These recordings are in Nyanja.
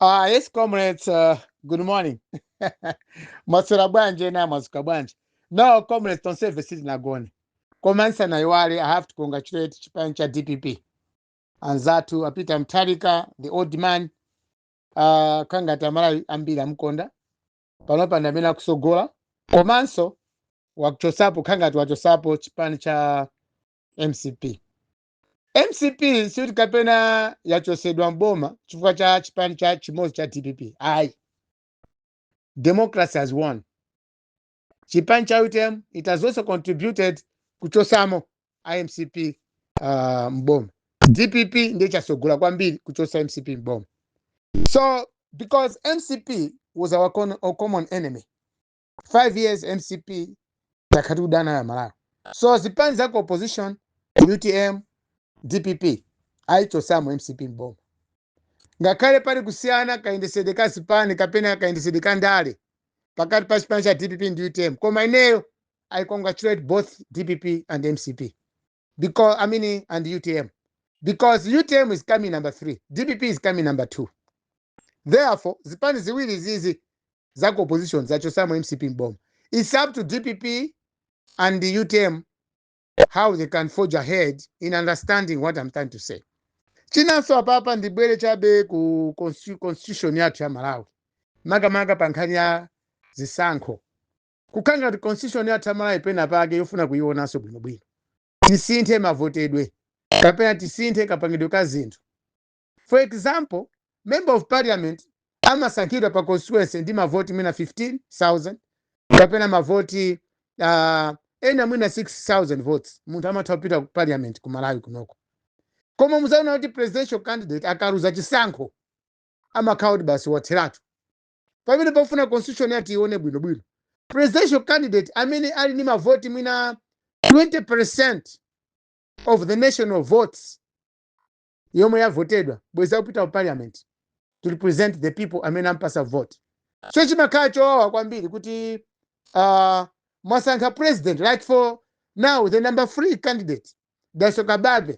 Yes, comrades, good morning. Mwaswera bwanji na mwadzuka bwanji? No, comrades, tonsefe sitinagone. Koma nsanayiwale, I have to congratulate chipani cha DPP. Anzathu a Peter Mutharika, the old man, kangati Amalawi ambiri amukonda. Panopa ndi amene akusogola. Komanso wakuchosapo, khangati wachosapo chipani cha MCP. MCP sikuti kapena yachosedwa mboma chifukwa cha chipani cha chimodzi cha DPP. Ayi. Democracy has won. Chipani cha UTM, it has also contributed kuchosamo iMCP mboma. DPP ndiye chasogola kwambiri kuchosa MCP mboma. So because MCP was our common enemy. 5 years MCP takati kudana ya Malawi. So zipani za opposition, UTM, DPP, aichosamo MCP mboma. Ngakhale pali kusiyana kayendesedwe ka zipani kapena kayendesedwe ka ndale pakati pa chipani cha DPP ndi UTM, koma ineyo I congratulate both DPP and MCP because, I mean, and UTM, because UTM is coming number three, DPP is coming number two. Therefore zipani ziwiri zizi za opposition zachosamo MCP mboma. It's up to DPP and the UTM how they can forge ahead in understanding what I'm trying to say. Chinanso apapa ndibwere chabe ku constitution yathu ya Malawi, makamaka pa nkhani ya zisankho. Kukhala ngati constitution yathu ya Malawi pena pake yofuna kuionanso bwinobwino, tisinthe mavotedwe kapena tisinthe kapangidwe ka zinthu. For example, member of parliament amasankhidwa pa constituency ndi mavoti mwina 15,000 kapena mavoti ena mwina 6000 votes, munthu amatha kupita ku parliament ku Malawi kunoko. Koma muzaona kuti presidential candidate akaluza chisankho amakhala kuti basi watheratu. Pamene pofuna constitution yati ione bwinobwino, presidential candidate amene ali ndi mavoti mwina 20% of the national votes yomwe yavotedwa, bweza kupita ku parliament to represent the people amene ampasa vote. So chimakhala chowawa kwambiri kuti mwasankha president, like for now the number three candidate, Dalitso Kabambe,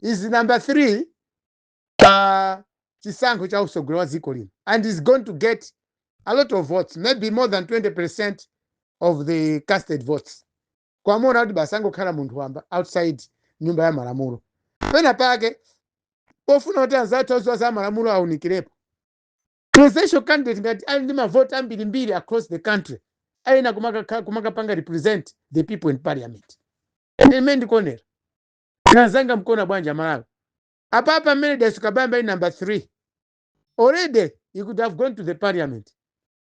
is number three pa chisankho cha usogolo wa dziko lino and is going to get a lot of votes, maybe more than 20% of the casted votes. Kwamona kuti basi angokhala munthu wamba outside nyumba ya malamulo. Pena pake pofuna kuti anzathu aziwa za malamulo awunikirepo. Presidential candidate ngati ali ndi mavoti ambirimbiri across the country, ayena kumakapanga represent the people in parliament. Ine ndikuonera anzanga, mkuona bwanji Amalawi? Apapa mmene Dalitso Kabambe ali number three already, he could have gone to the parliament.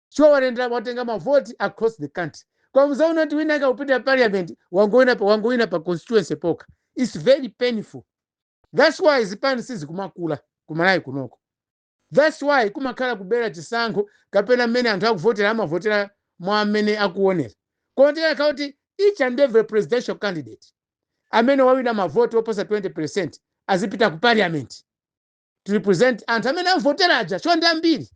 Sure, walendera watenga mavoti across the country. Kwa muzaona kuti wina akupita parliament, wangowina pa constituency poka. It's very painful. That's why zipani sizikumakula kumalawi kunoko. That's why kumakhala kubera chisankho kapena mmene anthu akuvotera amavotera mwa mmene akuonera. Kotera kuti each and every presidential candidate amene wawina mavoti oposa 20% azipita ku parliament to represent anthu amene amvotera aja. Chonde ambiri,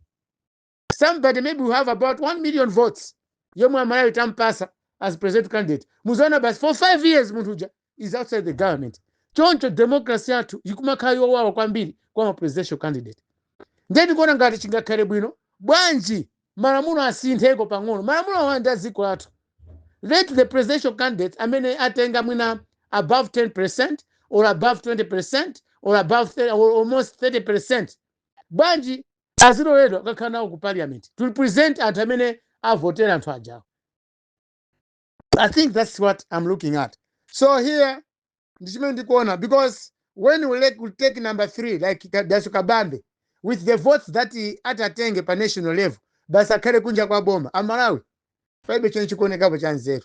somebody maybe will have about 1 million votes yomwe Amalawi tampasa as president candidate, muzaona basi for 5 years munthu uja is outside the government. Choncho democracy yathu ikumakhala yowawa kwambiri kwa ma presidential candidate. Ndiye ndikuona ngati chingakhale bwino bwanji malamulo asintheko pang'ono. Malamulo awa ndi a dziko lathu. Let the presidential candidate amene atenga mwina above 10% or above 20% or above 30, or almost 30%, bwanji aziloledwa kukakhala nawo ku parliament to represent anthu amene avotera anthu ajawo? I think that's what I'm looking at. So here ndi chimene ndikuona, because when we take number three like Dalitso Kabambe with the votes that he atatenge pa national level, basi akhale kunja kwa boma, Amalawi palibe chene chikuonekapo cha nzeru.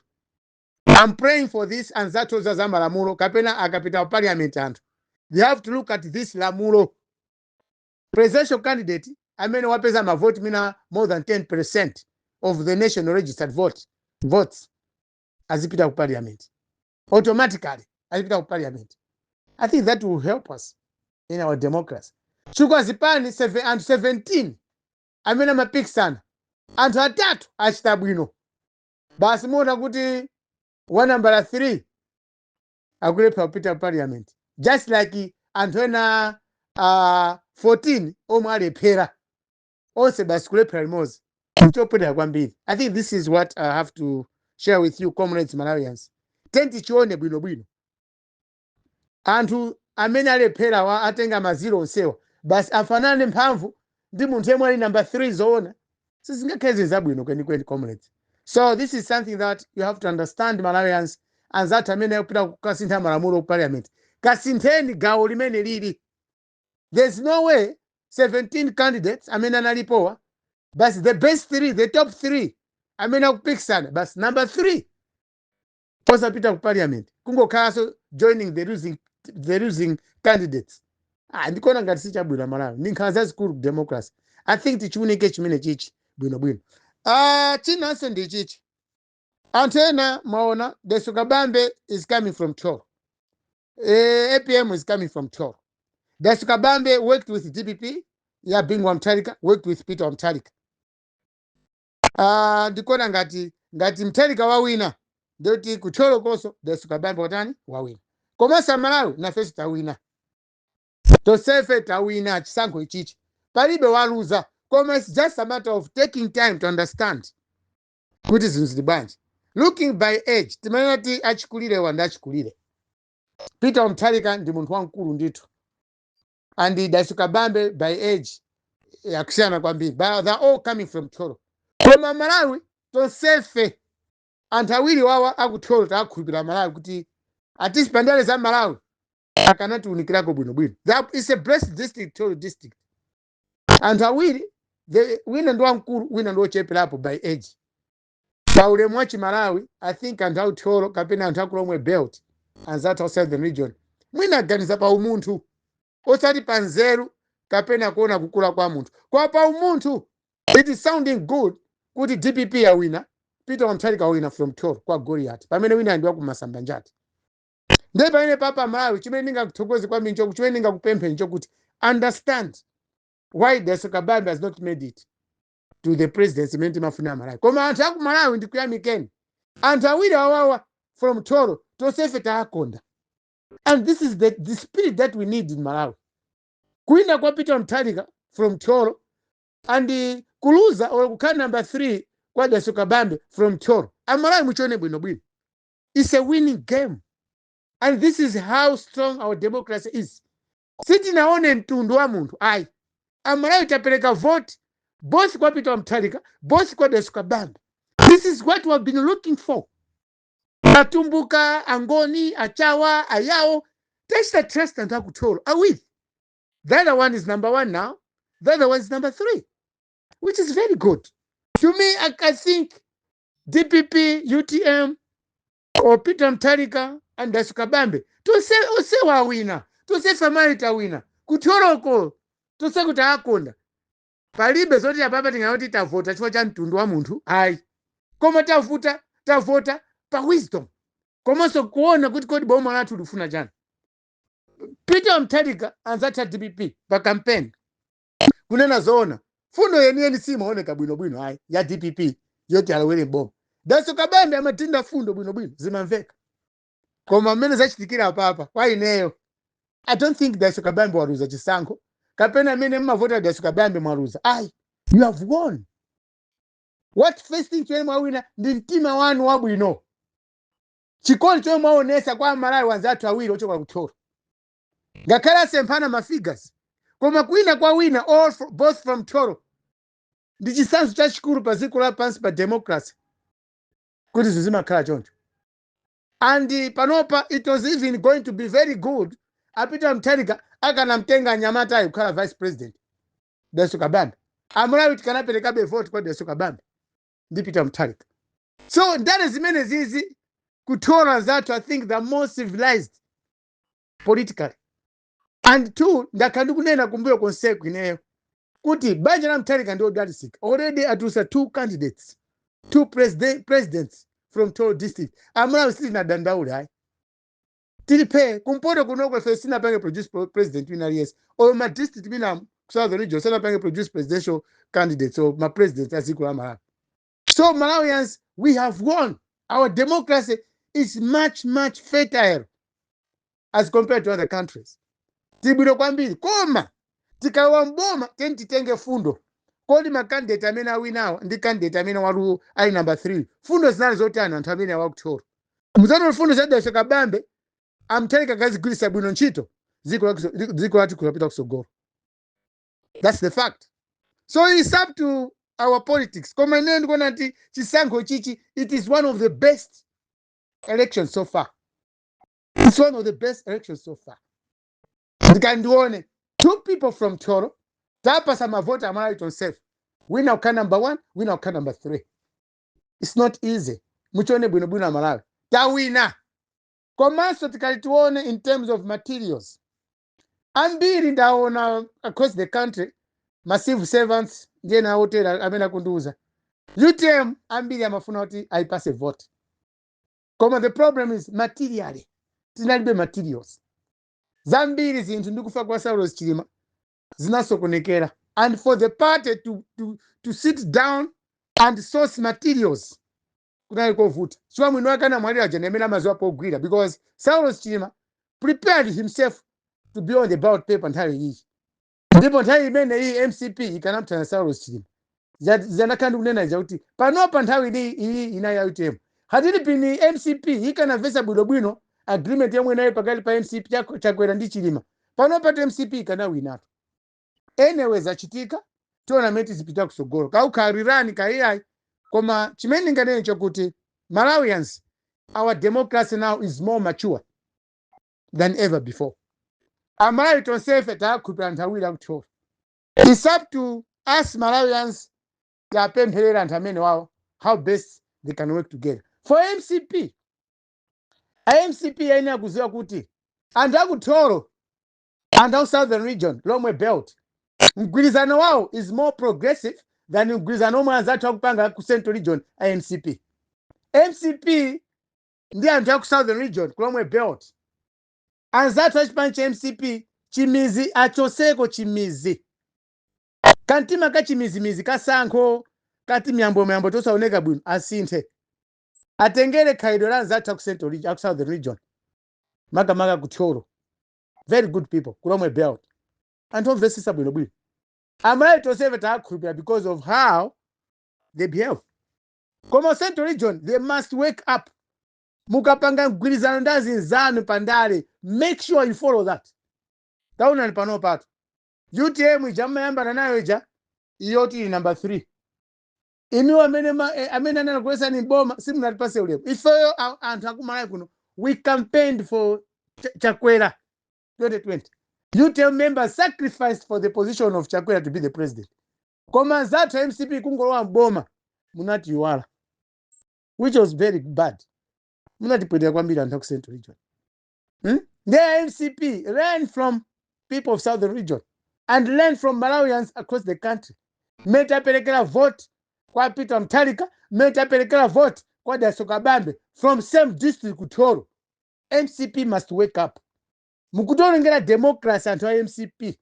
I'm praying for this. Anzathu za malamulo kapena akapita ku parliament anthu, they have to look at this lamulo. Presidential candidate amene wapeza mavoti mina more than 10% of the national registered votes azipita ku parliament automatically, azipita ku parliament. I think that will help us in our democracy, chifukwa zipani anthu 17 amene amapikisana, anthu atatu achita bwino, basi muona kuti wa nambala 3 akulepha kupita parliament, just like anthu ena 14 omwe alephera. Onse basi kulephera limodzi, nchopweteka kwambiri. I think this is what I have to share with you, comrades, Malawians. Tichione bwinobwino, anthu amene alephera wa atenga ma zero onsewa basi afanane mphamvu ndi munthu yemwe ali number 3, zoona sizingakhale zinthu zabwino kwenikweni, comrades. So this is something that you have to understand, Malawians. Anzathu amene akupita kukasintha malamulo ku Parliament, kasintheni gawo limene lili. There's no way 17 candidates amene analipowa, basi the best three, the top three amene akupikisana, basi number 3 osapita ku Parliament, kungokhalanso joining the losing candidates. Ah, ndikuona ngati sichabwino, Malawi. Ndi nkhala zazikulu ku democracy. I think tichiunike chimene chichi bwinobwino. Chinanso ndi chichi: anthu ena mwaona Dalitso Kabambe is coming from Thyolo, APM is coming from Thyolo. Dalitso Kabambe worked with DPP ya Bingu wa Mutharika, worked with Peter Mutharika. Ndikuona ngati Mutharika wawina, ndikuti kuThyolo konso Dalitso Kabambe watani? Wawina. Komanso Amalawi nafenso tawina, tonsefe tawina chisankho ichichi, palibe waluza. Koma it's just a matter of taking time to understand kuti zinthu zili bwanji. Looking by age, timanena ti achikulire wa ndi achikulire. Peter Mutharika ndi munthu wamkulu ndithu, and Dalitso Kabambe by age akusiyana kwambiri, but they're all coming from Thyolo. Koma Malawi tonsefe, anthu awiri wawa akuThyolo takhulupirira Malawi kuti at least pandale za Malawi akanatiunikirako bwinobwino. That is a blessed district, Thyolo District. Anthu awiri, wina ndi wamkulu, wina ndi wocheperapo by age. Pa ulemu wa Chimalawi, I think anthu authyolo kapena anthu akulomwe belt, anzathu southern region, mwina aganiza pa umunthu, osati pa nzeru kapena kuona kukula kwa munthu, koma pa umunthu it is sounding good kuti DPP yawina, Peter Mutharika wawina from Thyolo kwa Goliath, pamene wina ndi wakumasamba njati. Ndiye pamene papa Malawi, chimene ndingakuthokoze kwambiri nchokuti, chimene ndingakupemphe nchokuti understand why Dalitso Kabambe has not made it to the presidency imene timafuna Malawi. Koma anthu aku Malawi, ndikuyamikeni, anthu awiri awawa from Thyolo tonsefe taakonda, and this is the spirit that we need in Malawi. Kuwina kwa Peter Mutharika from Thyolo and kuluza or kukhala number 3 kwa Dalitso Kabambe from Thyolo, Amalawi muchione bwinobwino, it's a winning game, and this is how strong our democracy is. Sitinaone mtundu wa munthu ayi. Amalawi tapereka vote both kwa Peter Mutharika, both kwa Dalitso Kabambe. This is what we have been looking for. Atumbuka, Angoni, Achawa, Ayao, tachita trust anthu akuThyolo awiri. The other one is number one now, the other one is number three, which is very good to me. I think DPP, UTM or Peter Mutharika and Dalitso Kabambe, tonse onse wawina, tonse famali tawina kuThyoloko, tonse kuti akonda. Palibe zoti apapa tingati tavota chifukwa cha mtundu wa munthu ayi, koma tavota pa wisdom komanso kuona kuti kodi boma lathu lifuna chani. Peter Mutharika, anzatha DPP pa campaign, kunena zoona, fundo yeniyeni simaoneka bwinobwino ayi ya DPP yoti alowere boma. Dalitso Kabambe amatinda fundo bwinobwino, zimamveka. Koma mmene zachitikira apapa, kwa ineyo I don't think Dalitso Kabambe waluza chisankho, kapena amene mmavota Dalitso Kabambe mwaluza ayi. You have won. What first thing chomwe mwawina ndi mtima wanu wabwino, chikondi chomwe mwaonesa kwa Amalawi wanzathu awiri ochoka kuThyolo. Ngakhale asemphana ma figures, koma kwina kwa wina, both from Thyolo, ndi chitsanzo chachikulu pa dziko lapansi pa democracy kuti zizimakhala choncho. And panopa it was even going to be very good a Peter Mutharika akanamtenga nyamatayi kukhala vice president, Dalitso Kabambe. Amalawi tikanaperekabe vote kwa Dalitso Kabambe ndi Peter Mutharika. So ndale zimene zizi kuThyolo zathu, I think the more civilized politically. And two, ndakhala ndikunena kumbuyo konseku ineyo kuti banja la Mutharika ndi odalitsika. Already atulutsa two candidates, two presidents from Thyolo District. Amalawi sitinadandaule ayi, tilipe kumpoto kunoko ife sinapange produce president wina aliyense, or ma district mina southern region sinapange produce presidential candidates or ma presidents a dziko la Malawi. So Malawians, we have won. Our democracy is much, much fertile as compared to other countries. Tibwino kwambiri. Koma tikalowa mboma, teni titenge fundo. Kodi macandidate amene awinawa ndi candidate amene walu ali number 3, fundo zinali zotani? Anthu amene awaku Thyolo, muzati fundo za Dalitso Kabambe, a Mutharika akazigwiritsa bwino ntchito, dziko lathu kulapita kusogolo. That's the fact. So it's up to our politics. Koma ine ndikuona kuti chisankho chichi, it is one of the best elections so far. It's one of the best elections so far. Ndikandione two people from Thyolo, tapasa mavoti Amalawi tonsefe, wina kukhala number one, wina kukhala number three. It's not easy. Muchione bwinobwino, Amalawi, tawina. Komanso tikali tione in terms of materials, ambiri ndaona across the country, ma civil servants ndiye naotera amene akundiuza, UTM ambiri amafuna kuti ayipase vote, koma the problem is materially tinalibe materials zambiri. Zinthu ndikufa kwa Saulos Chilima zinasokonekera, and for the party to sit down and source materials kunali kovuta, chifukwa mwini wake anamwalira aja amene amaziwa pogwira, because Saulos Chilima prepared himself to be on the ballot paper nthawi iyi, ndipo nthawi imene iyi MCP ikanamthana Saulos Chilima. Zanakhala ndikunena ija kuti panopa nthawi iyi inayi ya UTM, hatili pini MCP ikanamvesa bwinobwino agreement yomwe inayi pakati pa MCP, Chakwera ndi Chilima, panopa ti MCP ikanawinatu. Anyway, zachitika, tiona mmene tizipita kusogolo, kaukhalirani kaiyayi. Koma chimene ndinganene chokuti Malawians, our democracy now is more mature than ever before. Amalawi tonsefe takhulupirira anthu awiri aku Thyolo. It's up to us Malawians tapempherera anthu amene wawo, how best they can work together. For MCP, MCP ayenera kuziwa kuti anthu aku Thyolo, anthu aku Southern Region, Lomwe Belt, mgwirizano wawo is more progressive than mgwirizano omwe anzathu akupanga ku Central Region a MCP. MCP ndi anthu aku Southern Region, ku Lomwe Belt, anzathu achipani cha MCP, chimizi achoseko, chimizi, kantima kachimizimizi, kasankho kati miyambo miyambo tosaoneka bwino, asinthe, atengere khalidwe la anzathu aku Central Region, aku Southern Region, makamaka ku Thyolo. Very good people ku Lomwe Belt, anthu omvesesa bwinobwino. Amalawi tonsefe takhulupirira because of how they behave. Koma Central Region, they must wake up. Mukapanga mgwirizano ndi azinzanu pandale, make sure you follow that. Taonani pano pato UTM ija mmayambana nayo ija, iyo tili number 3. Inu amene amene ananakulesani boma, simunatipase ulemu ifeyo. Anthu akumalawi kuno, we campaigned for Chakwera 2020. UTM members sacrificed for the position of Chakwera to be the president. Koma zathu MCP kungolowa mboma, munatiyiwala, which was very bad. Munatipwetera kwambiri anthu aku Central Region, The MCP, learn from people of Southern Region and learn from Malawians across the country. Mmene taperekera vote kwa Peter Mutharika, mmene taperekera vote kwa Dalitso Kabambe from same district ku Thyolo. MCP must wake up. Mukutionongera democracy, anthu a MCP.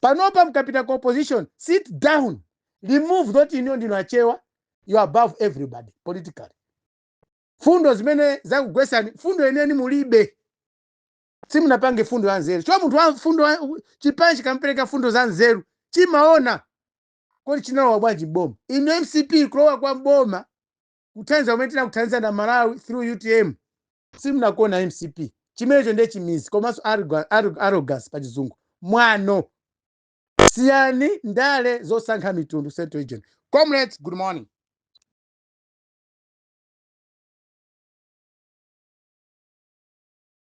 Panopa mukapita ku opposition, sit down, remove that iniyo ndino achewa, you are above everybody politically. Fundo zimene zakugwesani, fundo yeneni mulibe. Simunapange fundo ya nzeru. Chifukwa munthu wa fundo chipani chikampereka fundo za nzeru, chimaona kodi chinalowa bwanji mboma. Inu MCP, kulowa kwa mboma kuthandiza kumene tinakuthandiza na Malawi through UTM, simunakuona MCP. Chimenecho ndiye chimizi, komanso arrogance, pa Chizungu mwano. Siyani ndale zosankha mitundu, Central Region. Comrades, good morning.